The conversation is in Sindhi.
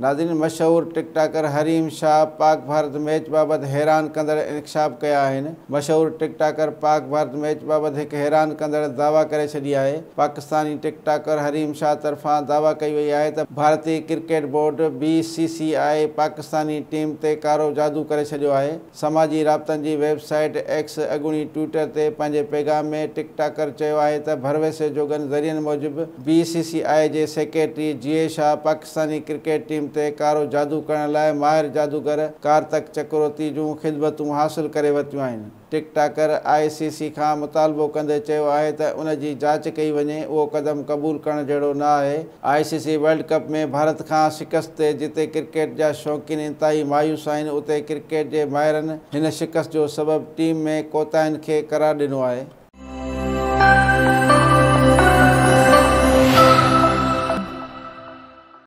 ناظرين مشهور ٽڪ ٽاڪر حريم شاهه پاڪ ڀارت ميچ بابت حيران ڪندڙ انڪشاف ڪيا آهن. مشهور ٽڪ ٽاڪر پاڪ ڀارت ميچ بابت هڪ حيران ڪندڙ دعويٰ ڪري ڇڏي آهي. پاڪستاني ٽڪ ٽاڪر حريم شاهه طرفان دعويٰ ڪئي وئي آهي ته ڀارتي cricket board, B C C I, Pakistani team تي ڪارو جادو ڪري ڇڏيو آهي. سماجي رابطن جي ويب سائيٽ ايڪس، اڳوڻي ٽوئٽر، تي پنهنجي پيغام ۾ ٽڪ ٽاڪر چيو آهي ته ڀروسي جوڳن ذريعن موجب بي سي سي آء جي سيڪريٽري جي شاهه پاڪستاني ڪرڪيٽ ٽيم تي ڪارو جادو ڪرڻ لاء ماهر جادوگر ڪارتڪ چڪروتي جون خدمتون حاصل ڪري ورتيون آهن. ٽڪ ٽاڪر آء سي سي کان مطالبو ڪندي چيو آهي ته ان جي جاچ ڪئي وڃي، اهو قدم قبول ڪرڻ جهڙو نه آهي. I C C world cup ۾ Bharat کان شڪست تي جتي ڪرڪيٽ جا شوقين انتهائي مايوس آهن اتي ڪرڪيٽ جي ماهرن هن شڪست جو سبب ٽيم ۾ ڪوتاهين کي قرار ڏنو آهي.